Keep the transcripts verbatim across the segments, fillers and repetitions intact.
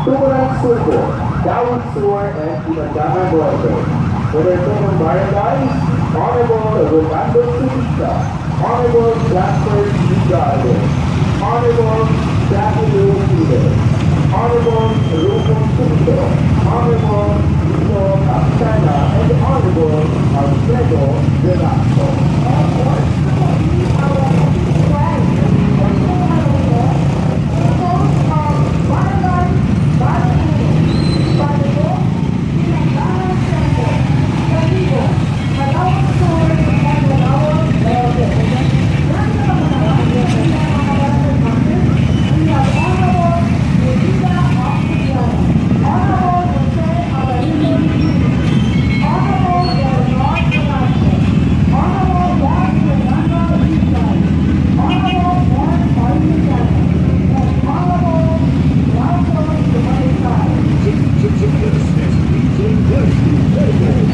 Tuburan Sugbo, Daud Sur, and Pinagdangan Norte. For the Senate Barangay, Honorable Rolando Sumita, Honorable Jasper Ligardo, Honorable Jackie Lou Pires, Honorable Rufo Sumito, Honorable Lino Capitana, and Honorable Alfredo Velasco.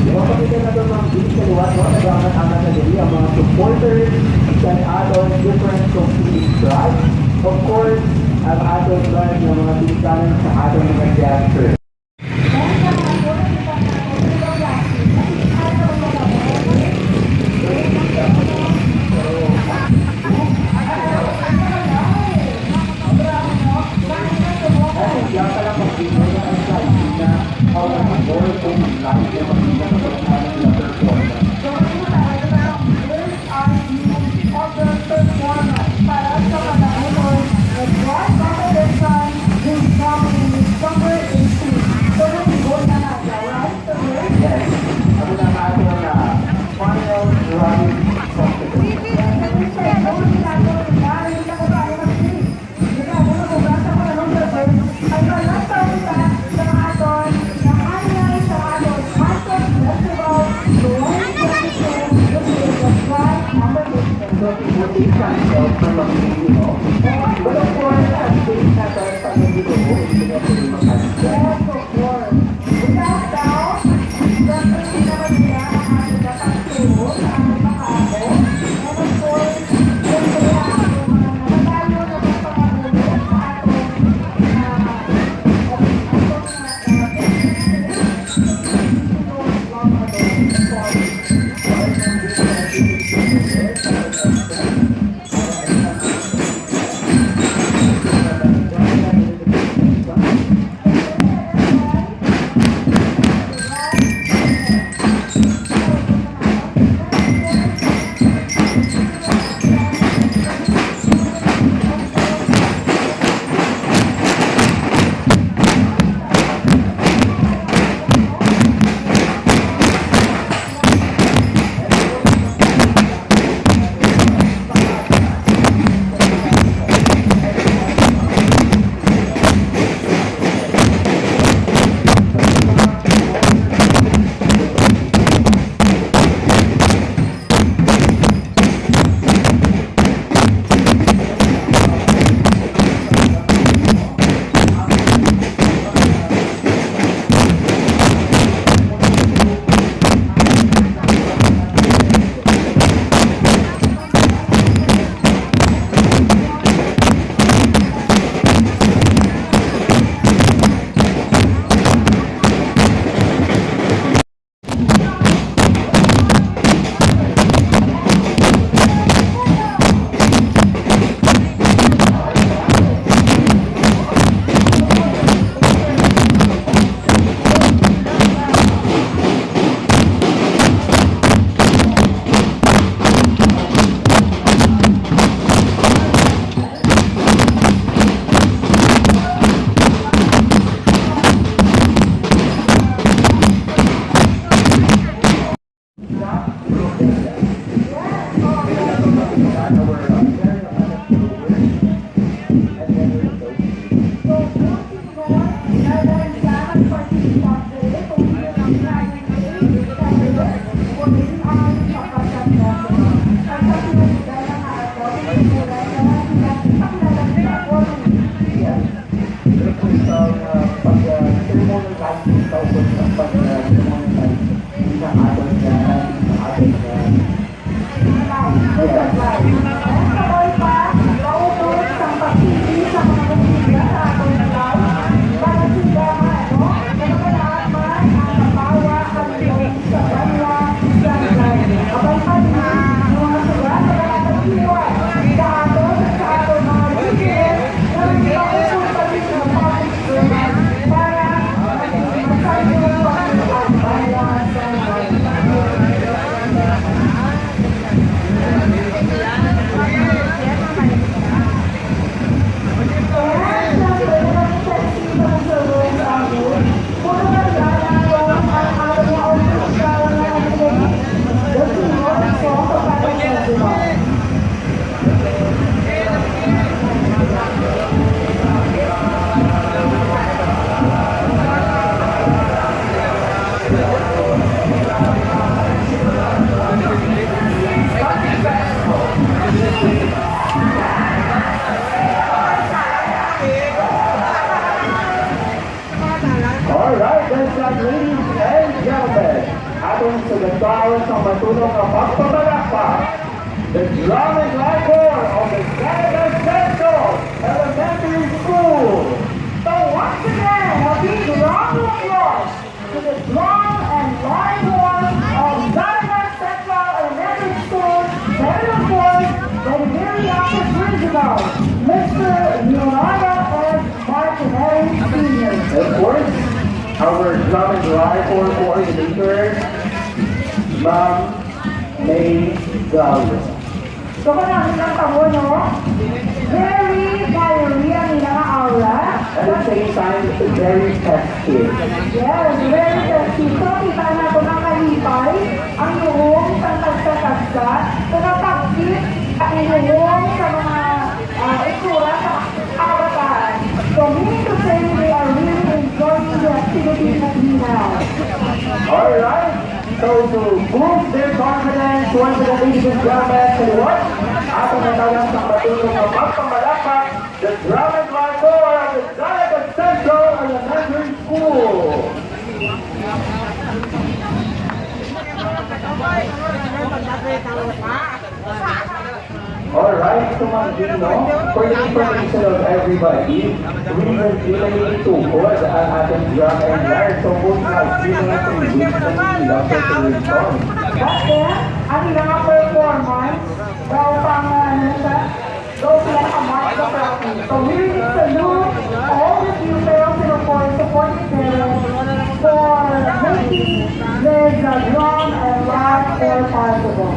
Mapakita na doon ang bilis sa liwat, no? Nag-aangat-angat na diri ang mga supporters sa aton different competing tribe. Of course, ang aton tribe ng mga ginikanan sa aton mga dancers. Alright, that's that, ladies and gentlemen. Aton sa gagawin sa matunog nga pagpapalakpak, the Drum and Rifle of the Seneca Central Elementary School. So once again, a big round of applause to the Drum and Rifle of Seneca Central Elementary School, headed of course by the very active principal, Mister Leonardo F. Martinez Senior. Of course, our Drum and Rifle coordinator, Ma'am May Gallo. So, kung namin ang tamo, no? Very fiery ang ilang aura. At the same time, very festive. Yes, very festive. So, kita na kung ang kalipay, ang luhong sa tagsa-tagsa, sa napagkit ang luhong sa mga, ah, itsura sa kabataan. So, meaning to say, they are really enjoying the activities that we have. Alright. So, to boost their confidence, once again, ladies and gentlemen, sa liwat, ato na tayo sa matunog na pagpamalakpak, the Drum and Rifle of the Seneca Central Elementary School. Alright, so, Ma'am Jean, no? For the information of everybody, we will be playing tukod ang ating drum and lyre. So, most likely, mga three weeks na sila for the return. But then, ang ilang performance, daw pang, ano siya, daw sila nakamatch sa practice. So, we really salute all the pupils and, of course, supportive parents for making this, uh, drum and lyre fair possible.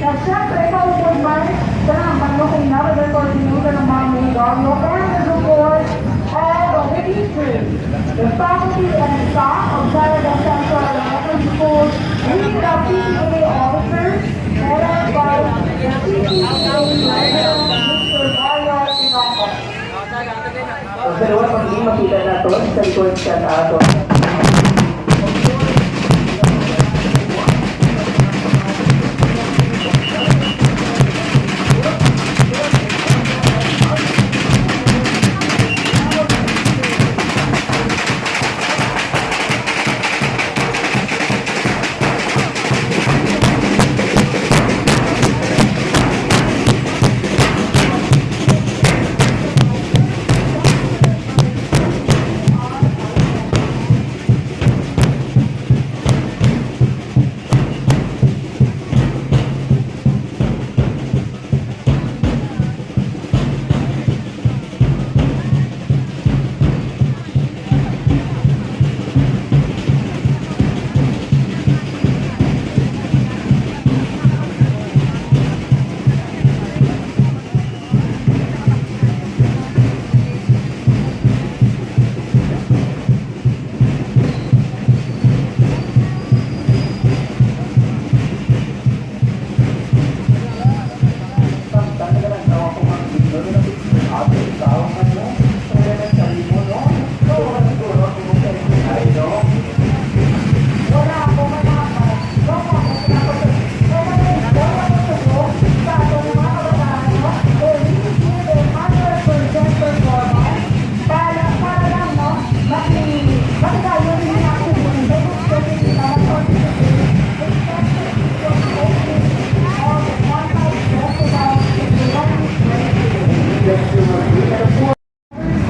Kag syempre, kaupod man sa mga manlukay na, the coordinator ng mga Migalio, and the support of the teachers, the faculty and staff of Seneca Central Elementary School, we, the P T A officers, headed by the P T A president, Mister Mario Pinocas. Ang dalawa pang makita naton sa likod sa aton.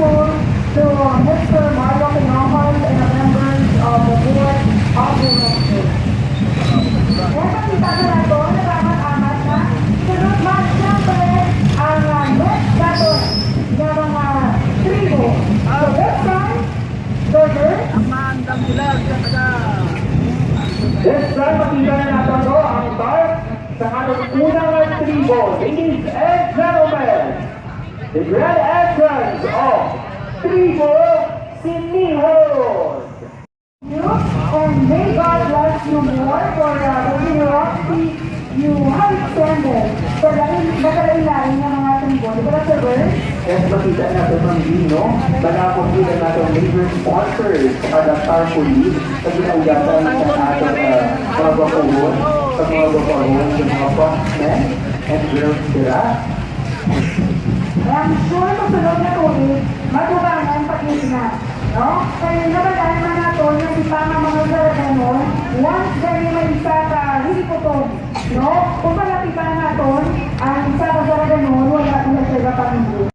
School to, uh, Mister Mario Quinojoy and the members of the board of directors. Kaya pakita ko na to, nagkakamat-amat na. Sunod man, siyempre, ang, uh, next naton nga mga tribo. So, this time, the first. This time, makita na naton to ang part sa aton una nga tribo. Ladies and gentlemen, the grand entrance of Tribo Sinihon. You, and may God bless you more for, uh, the generosity you have extended sa lain, nagkalain-lain nga mga tribo. Di ba, Sir Bert? Yes, makita naton, Ma'am Jean, no? Manakop kita naton major sponsors sa Dakar Police, sa ginaugatan sa aton, uh, mga bakuhon, sa mga bakuhon, sa mga businessmen and girls, dira. I'm sure sa sunod nga tuig, madugangan pa gyud na, no? Kay naman Mga, mga Zaraganon, once gani may isa ka hilikuton, no? Kung malapit pa naton, ang isa ka Zaraganon, wala na siya kapamilya.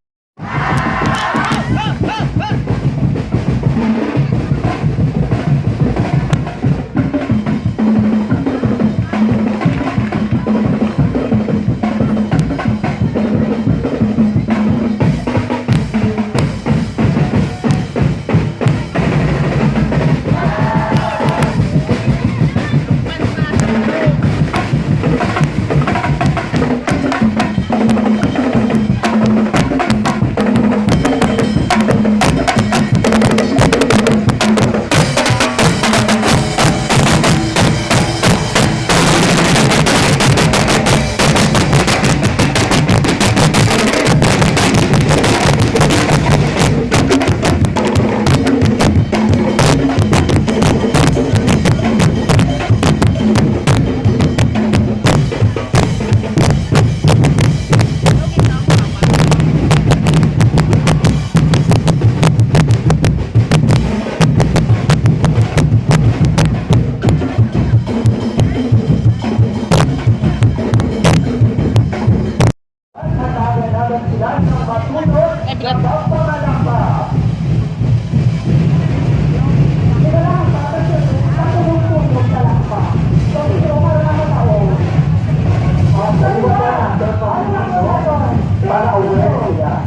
Para aware sila.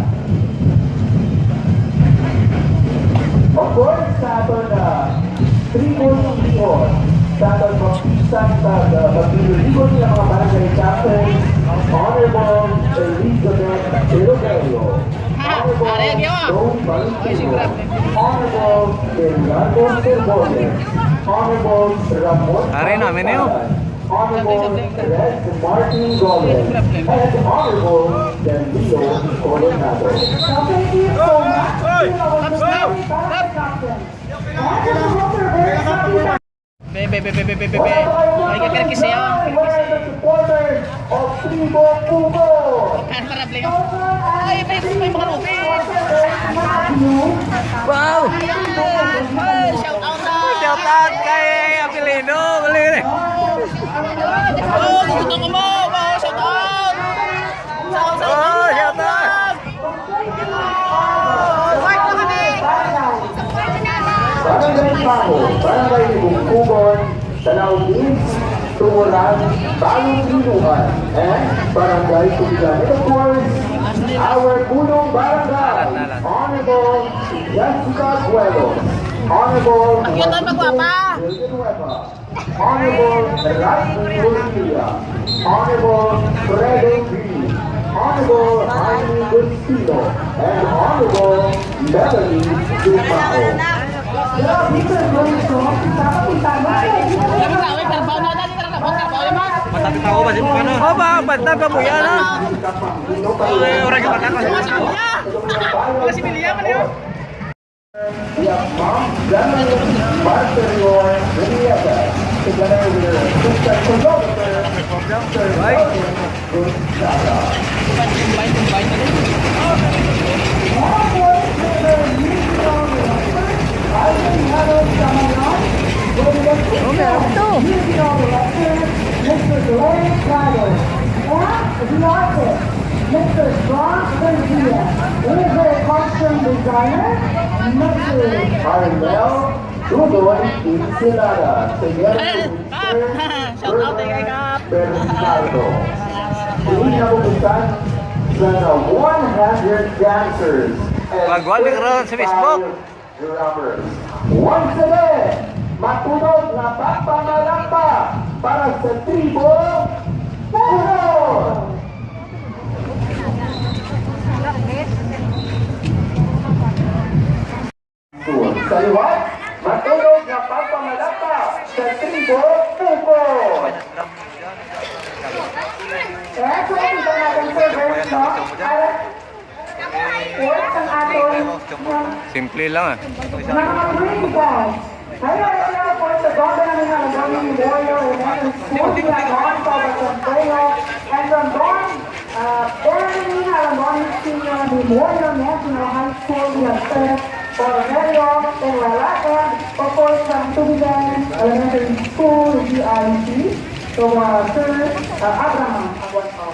Of course, sa aton, ah, tribo ng Bihon, sa aton pag-, sa pag-, ah, paglilibot ng mga barangay captain, Honorable Elizabeth Logario, Honorable Joe Valentino, Honorable Bernardo Serbones, Honorable Ramon Pare namin yun. Pasalan, Honorable Rex Martin Gomez, and Honorable Danilo Coronado. Thank you so much. Be, be, be, be, be, be, be. Ay, kakarkis niya. Where are the supporters of Tribo Pugo? Ay, may, may mga rupi. Wow! Ay, shout out na! Shout out kay Apelino! Galing, eh. Oh, gusto ko mo! Wow, shout out! Shout out! Oh, shout out! Barangay Paho, Barangay Libungkugon, Tanaw East, Tumuran, Balong Inuan, and Barangay Tubigan. And of course, our Punong Barangay, Honorable Jessica Cuevas, Honorable Juan Villanueva, Honorable Rodney Bonilla, Honorable Fredo Green, Honorable Jaime Bustino, and Honorable Melanie Dumao. Matatawa ba si ano? Oh, ba, bantag ka po yan, ha? Ay, oras yung bantag ka. Mga similya man yun. We have Ma'am Janet Marterior Rinieta, together with her assistant choreographer, Mister Right. Melvin Gonzaga. Now, for the musical director, Alvin Harold Samayon, with the Oh, meron to. Musical director, Mister Glenn Prado, and the artist, Mister John Garcia, with the costume designer, Mister Arnel Dudon Ensenada, together with Mister Shout out kay Kap. Bernardo. Hindi na mabubusan sa one hundred dancers and Magwali ka ron sa Facebook. Drummers. Once again, matunog nga pagpangalakpak para sa Tribo Pugo! Sa liwat, matunog nga pagpangalakpak sa Tribo Pugo! Kaya sa ito natin, sir, verse, no? Para Simple lang, ah. Mga kapulisan, kayo ay kaya po sa Governor ng Alagoni Memorial Elementary School, Pinagawang Salvador Payo, and from Don, uh, Bernie Alagoni Senior Memorial National High School, we have Sir Cornelio Peñuela, and of course, from Tubi Elementary School D I C, to, uh, Sir, uh, Abraham Aguantao.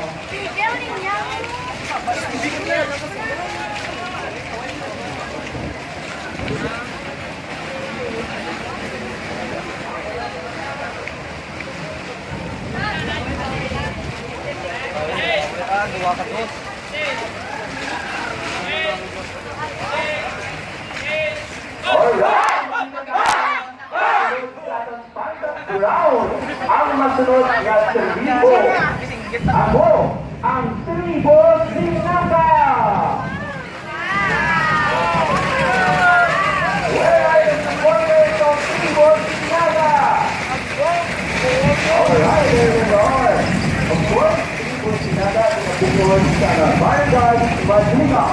Alright! Brown ang masunod nga tribo. Ako ang tribo Sinaka. Where are the supporters of tribo Sinaka? Alright, there they are. Of course, tribo Sinaka, pinabukod sa Barangay Madunga,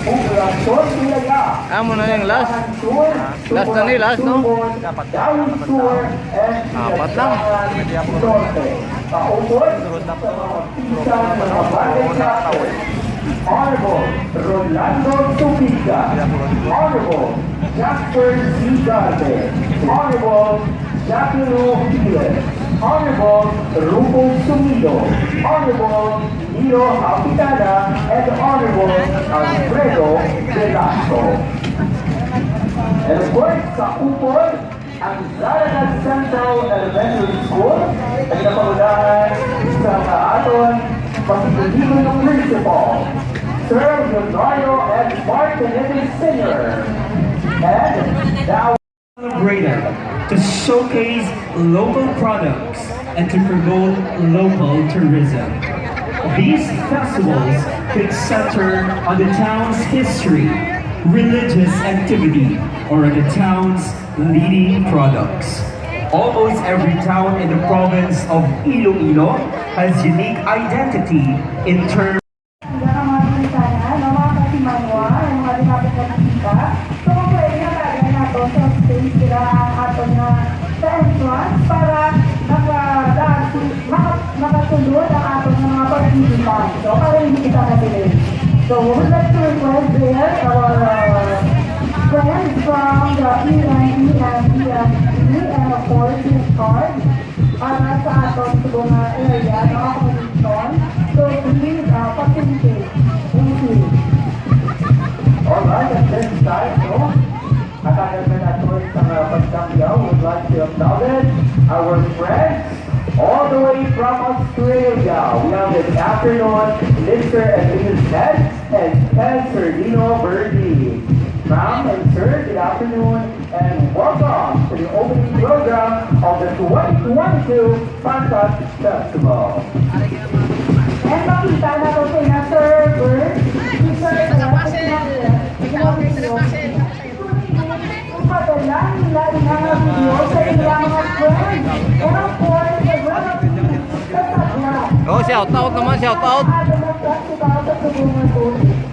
Poblacion Ilaga. Amo na yung last. Last na ni, last, no? Apat lang. Kaupod sa mga pisan nga mga barangay chapter, Honorable Rolando Subiga, Honorable Jasper C. Garde, Honorable Jacqueline Piles, Honorable Rufo Sumido, Honorable Nilo Capitana, and Honorable Alfredo Velasco. And of course, sa upod, ang Zarragan Central Elementary School, ang napangunahan sa aton pagtitulungan ng principal, Sir Leonardo F. Martinez Senior, and the celebrated to showcase local products and to promote local tourism. These festivals could center on the town's history, religious activity, or on the town's leading products. Almost every town in the province of Iloilo has unique identity in terms Ang mga pagkanan, ang mga kasimanwa, ang mga dinapit nga bisita. So, kung pwede, natagan nato sa stage sila ang aton nga sa entrance para maka-, maka-, makasulod ang aton nga mga pagkita. So, para hindi kita ma-delay. So, we would like to request there our, uh, friends from the E N E and E N E and of course, Miss Card. Para sa aton subong nga area, mga commission. So, please, ah, facilitate. Thank you. Alright, at this time, no? At ang natin sa mga pagkambyaw, would like to acknowledge our friends all the way from Australia. We have this afternoon, Mister and Missus Ted and Spencer Dino Birdie. Ma'am and sir, good afternoon. And welcome to the opening program of the twenty twenty-two Pantat Festival. And makita na to sina Sir Bert, si Sir Bert, ang padala nila ina nga video sa ilang mga friends. And of course, the world sa Sagla. Oh, shout out naman, shout out. Ang festival sa Subong nga Tuig.